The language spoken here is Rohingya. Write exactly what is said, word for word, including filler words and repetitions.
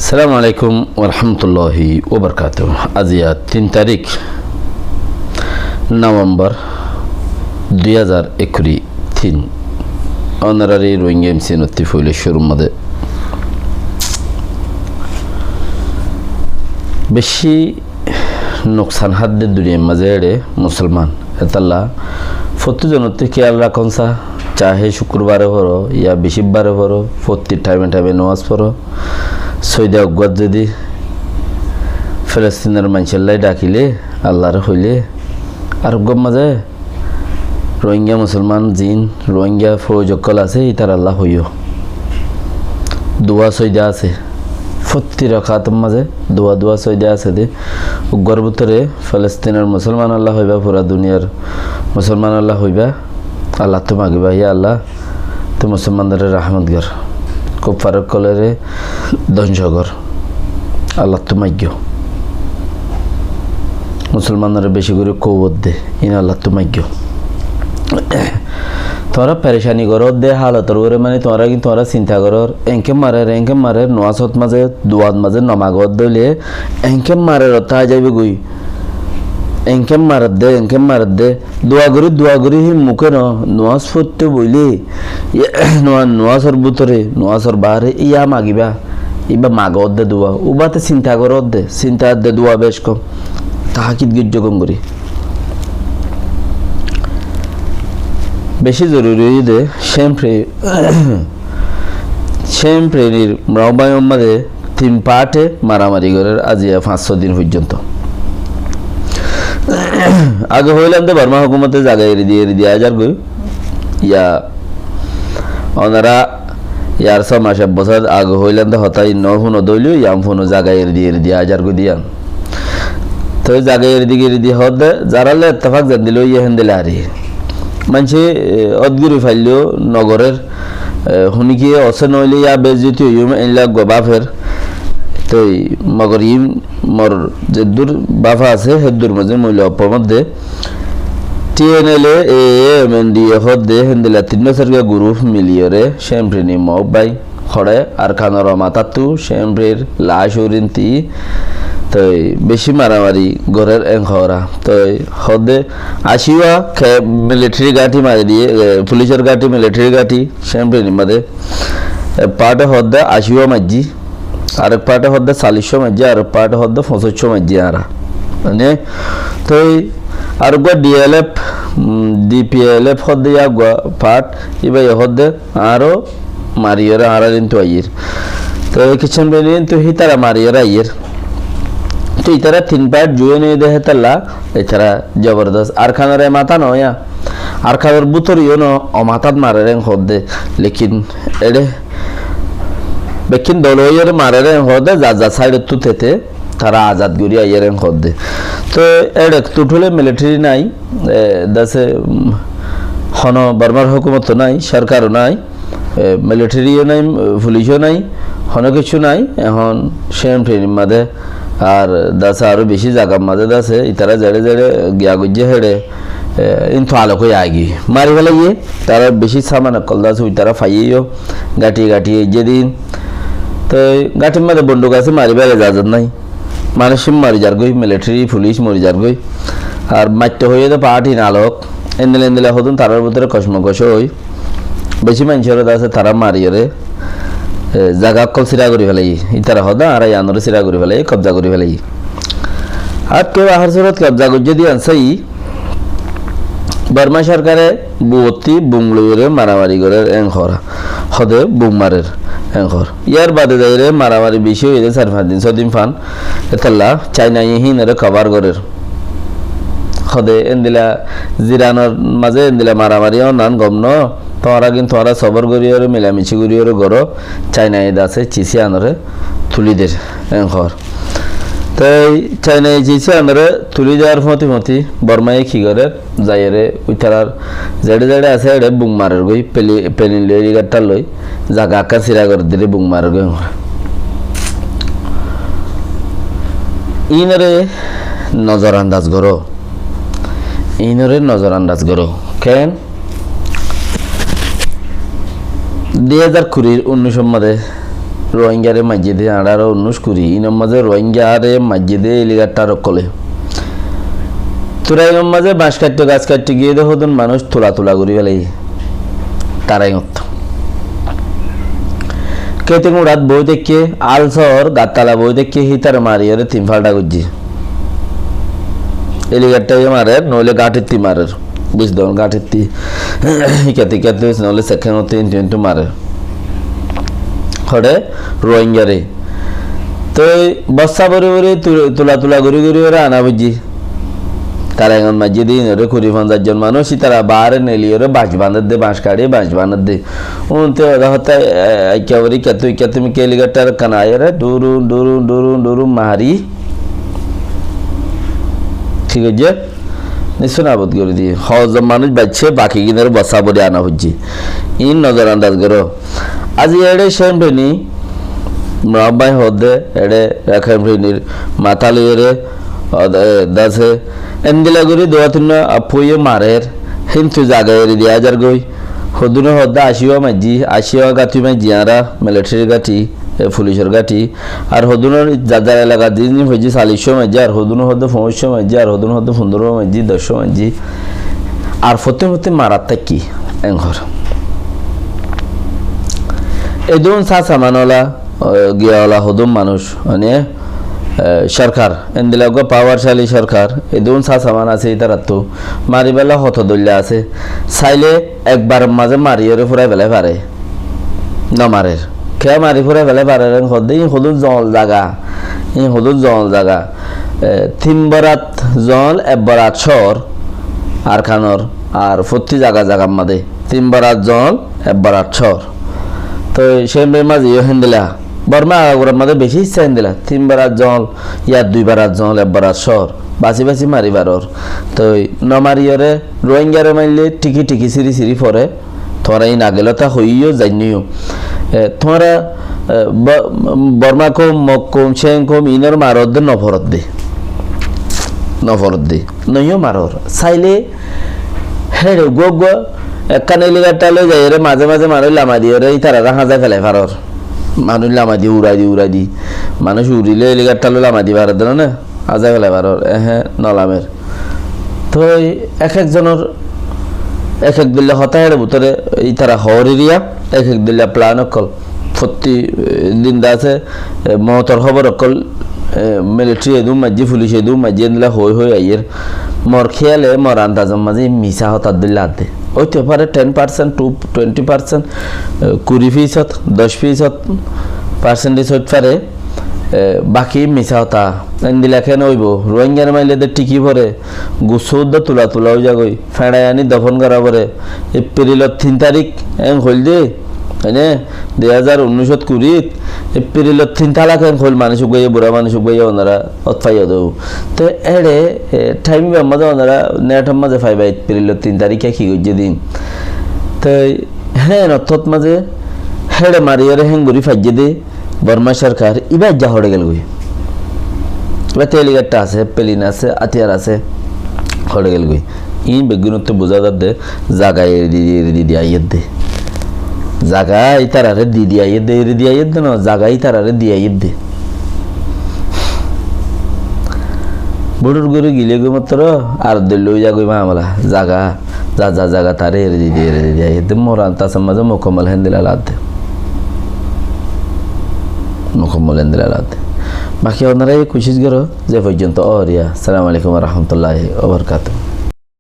Assalamu alaikum warahmatulláhi wabarakátuhu. Aziya tin tarík Novembar dui házar ekkuri tin. Ónorari Rohingya M C N ottí foila cúrur mazé beci nuksan hádde duniyar mazé eçé Musolman. Etolla fottí zonottí kéyal rakón sa, cahe cúkkurbare foro ya bicíbbare foro, fottí thaime thaime nomás foro. Sóida uggúat zodi Felestinor maincólla dhakile, Allaré hoile, ar uggúar mazé Rohingya Musolman ziín Rohingya fouj ókkol asé, ítarallá hoiyó. Dua sóida asé. Fottí rakator mazé dua, dua sóida asé dé. Uggúar bútore Felestinor Musolmanollá hoibá, fura duniyar Musolmanollá hoibá, Allattú magibá, ya Allah, tui Musolmanore rahmot gor, kuffar ókkolore dóngco gor. Allattú maiggó. Musolmanore beci gorí kowot de, iín Allattú maiggó. Tuáñra perecani goródde halotor uore, mani tuáñra gín tuáñra sinta gorór, enke marer, enke marer, nomásot mazé, duat mazé nomagódde óile, enke marer ottá aái zaibói goi. Enke maredde, enke maredde. Dua gorí, dua gorí hé muke no, nomás foitto boile, nomás, nomásor bútore, nomásor baáre, yá magibá, íba magódde dua. Ubáte sinta goródde, sinta edde dua bec kom. Tahakit goijjó gom gorí. Beci zoruri óiyede, Cempre, Cemprenir Mraubaiyór mazé tin parte maramari gorér aziya fañs só din foijjonto. Age hoilam de Borma hókumote zaga eri diye, eri diye aizar goi. Ya, onora yar só mac ek bosór age hoilam de hotá, iín no fúno dóilo, yián fúno, zaga eri diye, eri diye aizar goi de yián. Toi zaga eri di, eri di hoódde, zarallá ettefak zendilla óiye héndilla ar. Maincé, e, ót gori failló nogorér, e, húni ki osé noóile yá bezzoti óiyum, éilla eggúa báfer. Toi mogor iín mor zeddúr báfa asé, héddur mazé moilla oppomodde. T N L A, A A M, N D A hoódde, héndilla tinnó sairgua guruf miliyóre, Cemprenir Mraubai hoçé Arkanor omatáttu Cemprenir lac urinti, toi beci maramari gorér en hoóra. Toi hoódde aciwa ke militeri gáñthi mari diye, e, fulisor gáñthi, militeri gáñthi, Cemprenir mazé. Ek parte hoódde aciwa maijjí, arek parte hoódde calliccó maijjí, arek parte hoódde foñsicó maijjí añára. Mane, toi ar eggúa D L F, mm, D P L F hoódde yá eggúa part, íbaye hoódde aró mariyóre añárar intu aiyér. Toi kiccen beni intu hítara mariyóre aiyér. Toi ítara tin part join óiye de hétalla, ítara zobordos. Arkanor e matá noó ya. Arkanor bútore yó no, o matát marer en hoódde. Lekin eçé bekkín dol óiyore marer en hoódde, zar zar saidottú tete. Tara azad gorí aiyér en hoódde. Toi eçe tuthule militeri nái, e, dase, um, hono Bormar hókumot nái, sorkar nái, e, militeri yó nái, um, fulis yó nái, hono kessú nái. Ehón Cemprenir mazé ar dase aró beci zagar mazé dase, ítara zeçé zeçé giya goijjé héçe, e, intu alok ói aigiyói. Mari félaiye, tara beci saman ókkol dase ítara faiyé yó, gáñthi gáñthi zedin. Toi gáñthir mazé bonduk asé, maribár ezazot nái. Manúic mori zargói, militeri, fulis mori zargói. Ar maitto hoiyé de parti nalok. Endilla endilla hodún tarar bútore kocmokoc ói. Beci maincóre dase tara mariyóre, e, zaga ókkol sira gorí félaiye. Ítara hoódde añára yiánoré sira gorí félaiye, kobza gorí félaiye. Ar keu bahár surot kobza goijjé de yián sai, Borma sorkare buottí bum loiyóre maramari gorér en hoór. Hoódde bum marer en hoór. Yar bade zaiyóre maramari beci óiye de sair fañs din, só din fan. Etolla Cainaye híinoré kobar gorér. Hoódde endilla Ziranor mazé endilla maramari ónnan gom noó. Tuáñra gín tuáñra sobor goríyoré, milamici goríyoré goró. Cainaye dase cisiyanoré tulí der en hoór. Toi Cainaye cisiyanoré tulí diyar fóti fóti Bormaye ki gorér? Zaiyóre ítarar zeçé zeçé asé eçé bum marer goi, peli-, pelin loi, helikoptar loi, zaga ekkán sira gorí dile bum marer goi. Iínoré nozor andaz goró, iínoré nozor andaz goró. Ken? Dui házar kurir unnicór mazé Rohingyare maijjé dé añçáro unnúic kuri, inor mazé Rohingyare maijjé dé helicopter ókkole. Turainor mazé bañc kaitto, gas kaitto giyé dé hodún manúic tula tula gorí felaiyé. Taraingot. Kéte guñçat boói táikke, alsor gattala boói táikke, hítare mariyóre tin falta goijjé. Helicopter ye marer, noóile gáñçittí marer. Buzí don, gáñçittí. Híkate híkate, noóile sekkenottí, intu intu marer. Hoçé? Rohingyare. Toi bossá bóri bóri tu-, tula tula gorí gorí óre ana foijjé. Taraingot maijjé dé inoré kuri fonzaic zon manúic, ítara baáre neliyóre bañc bañdédde, bañc kaçí bañc bañdédde. Únte hoda hotta, e, e, ekkebaré ikkattú, ikkattú mikká helicopter ekkán aiyóre, durun, durun, durun, durun mari. Thík óiye? Nissúa nabud gorí diyé. Hozzon manúic baiccé, bakigínoré bossá bóri ana foijjé. Iín nozorandaz goró. Azi eçé Cempeni, Murabbai hoódde, eçé Cempenir matá loiyóre, ode, dase, endilla gorí duwá tinnúa appuye marer, híntu zaga eri diya zargói. Hodúne hoódde aciwá maijjí, aciwá gáñti maijjí añára, militarir gáñti, e, fulicor gáñti. Ar hodúnor zar zar elakat zin zin foijjí, saliccúa maijjí, ar hodúne hoódde foñsicúa maijjí, ar hodúne hoódde fundorúa maijjí, doccúa maijjí. Ar fottí fottí marat táikki, en hoór. Edún sá saman ola, e, giya ola hodún manúic, mane, e, sorkar, endilla uggúa pawarcali sorkar, edún sá saman asé ítarattú, maribálla hoto dóilla asé, sailé ekbaror mazé mariyóre fúrai felai fare. No marer. Kiyá mari fúrai felai farer en hoódde, íin hodún zoñl zaga, íin hodún zoñl zaga. E, tin borat zoñl, ek borat cóor, Arkanor, ar fottí zaga zagar mazé. Tin borat zoñl, ek borat cóor. Toi Cempenir mazé yó héndilla. Borma agagurar mazé bicí hissá héndilla. Tin borat zoñl, yá dui borat zoñl, ek borat cóor. Basi basi mari faror. Toi no mariyóre, Rohingyare maille tiki tiki siri siri fore. Tuáñra iín age lóta hoiyó, zainnó yó. E, tuáñra, e, Bo-, Borma koum, Mog koum, Ceng koum, iínor marodde no forodde. No forodde. Noiyó maror. Saile héçe uggúa uggúa ekkán helicopter loi zaiyóre mazé mazé manúic lama diyóre ítararé házai felai faror. Manúic lama di, urai di, urai di. Manúic urile helicopter loi lama di faredde no né? Házai felai faror, ehe, no lamer. Toi ek ek zonor ek ek dilla hotá héçe bútore ítara hoór eriya, ek ek dilla plan ókkol. Fottí, e, din de asé, e, moutor hóbor ókkol, e, militari edún maijjé, fulic edún maijjé, endilla hoói hoói aiyér. Mor kéyale, mor andazor mazé misá hotár dilla adde. Óito fare ten percent, tu, twenty percent, e, kuri fisót, doc fisót percentage óit fare, e, baki misá hotá. Endilla kene óibo? Rohingyar maile de tiki fore, gussú udda tula tula ói zagói, feñçai ani dofon gora fore, Epprilor tin tarik en hoil de, mane, dui házar unnúicot kurit, Epprilor tin talak en hoil manúic uggúa ye, bura manúic uggúa ye, onora ot faiyó de. Te éçe, e, thaim ibar mazé onora netor mazé faiba, Epprilor tin tarik e ki goijjé din. Te hé nottót mazé héçe mariyóre héngori faijjé de Borma sorkar, ibá ijja hoçé gelgói. Ibá te helicopter asé, plane asé, átiyar asé, hoçé gelgói. Iín beggúnottú buzá zadde zaga eri di, eri di, di aiyér de. Zaga ítararé di di aiyér de, eri di aiyér de no, zaga ítararé di aiyér de. Búçur gorí gilé goi mottor ar dóilla ói zagói mamela, zaga, za, za, zaga taré eri di, eri di, eri di, eri di. Moran tasar mazé mukammol héndilla lagedde. Mukammol héndilla lagedde. Baki onora ye kucíc goró, ze foijjonto óriya. Assalamu alaikum wa rahmatullahi wa barakatuhu.